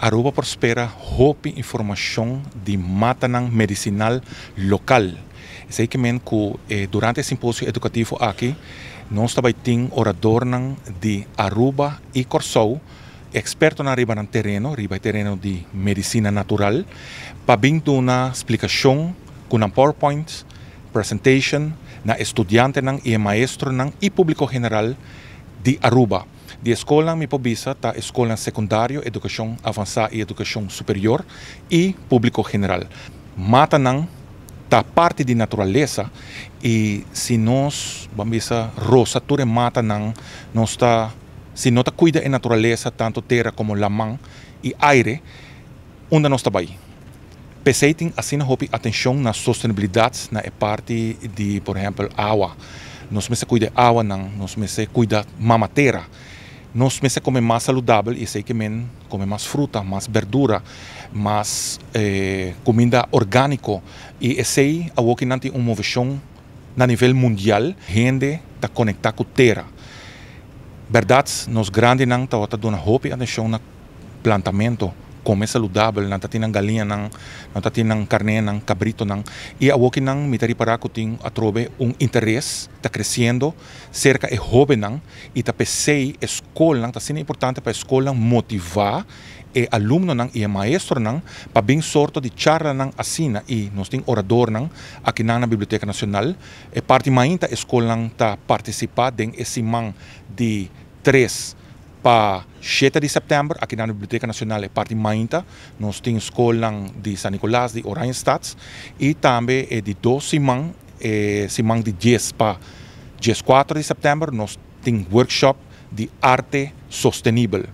Aruba por spera hopi informacion di matanan medicinal local. Esey kemen cu durante e simposio educativo aki nos ta bay tin oradornan di Aruba y Corsou, expertonan riba nan tereno, riba e tereno di medicina natural, pa bin duna splicacion cu nan PowerPoint presentation na e studiantenan y e maestronan y publico general di Aruba. Di e scolnan mi por bisa ta e scolnan secundario, educacion avansa y educacion superior y publico general. Matanan ta parti di naturalesa y si nos, ban bisa, rosa tur e matanan, nos ta, si no ta cuida e naturalesa, tanto tera como laman y aire, unda nos ta bay? P'esey tin asina hopi atencion na sostenibilidad na e parti di, por ehempel, awa. Nos mester cuida e awanan, nos mester cuida mama tera. Nos mester come mas saludabel y esey ke men come mas fruta, mas berdura, mas cuminda organico. Y esey awoki nan tin un movecion na nivel mundial. Hende ta conecta cu tera. Berdad nos grandinan tabata duna hopi atencion na plantamento, come saludabel, nan ta tin nan galiñanan, nan ta tin nan carnénan, cabritonan, y awokinan mi ta ripara cu tin atrobe un interes ta creciendo cerca e hobennan y ta p'esey e scolnan ta asina importante pa e scolnan motiva e alumnonan y e maestronan pa bin sorto di charlanan asina y nos tin oradornan akinan na Biblioteca Nacional. E parti mainta e scolnan ta participa den e siman di 3 pa 7 di sèptèmber aki na Biblioteca Nacional e parti mainta nos tin scolnan di San Nicolas, di Oranjestad y tambe e di 2 siman, e siman di 10 pa 14 di sèptèmber nos tin workshop di arte sostenibel.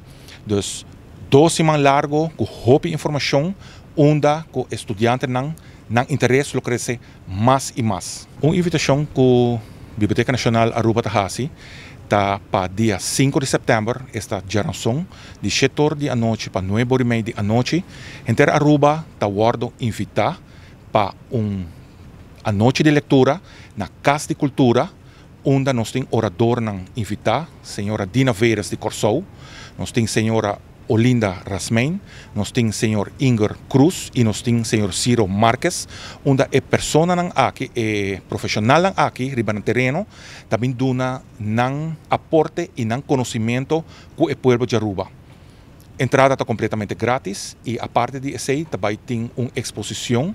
Dus 2 siman largo cu hopi informacion unda cu e studiantenan nan interes lo crece mas y mas. Un invitacion cu Biblioteca Nacional Aruba ta haci ta pa dia 5 di sèptèmber, esta djaranson, di 7 or di anochi pa 9 or y mei di anochi, henter Aruba ta wordo invita pa un anochi di lectura na Cas di Cultura, unda nos tin oradornan invita, señora Dina Veeris di Corsou, nos tin señora Olinda Rasmijn, nos tin señor Inger Cruz y nos tin señor Ciro Marquez, unda e personanan aki, e profesionalnan aki riba nan tereno, ta bin duna nan aporte y nan conocimento cu e pueblo di Aruba. Entrada ta completamente gratis y aparte di esey ta bay tin un exposicion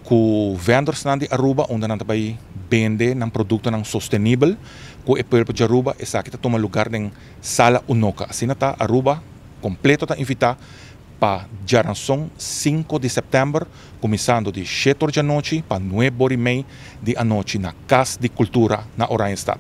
cu vendorsnan di Aruba unda nan ta bay bende nan productonan sostenibel cu e pueblo di Aruba. Esaki ta tuma lugar den Sala Unoca. Asina ta Aruba completo ta invita pa djaranson 5 di sèptèmber kuminsando di 7 or djanochi pa 9 or y mei di anochi na Cas di Cultura na Oranjestad.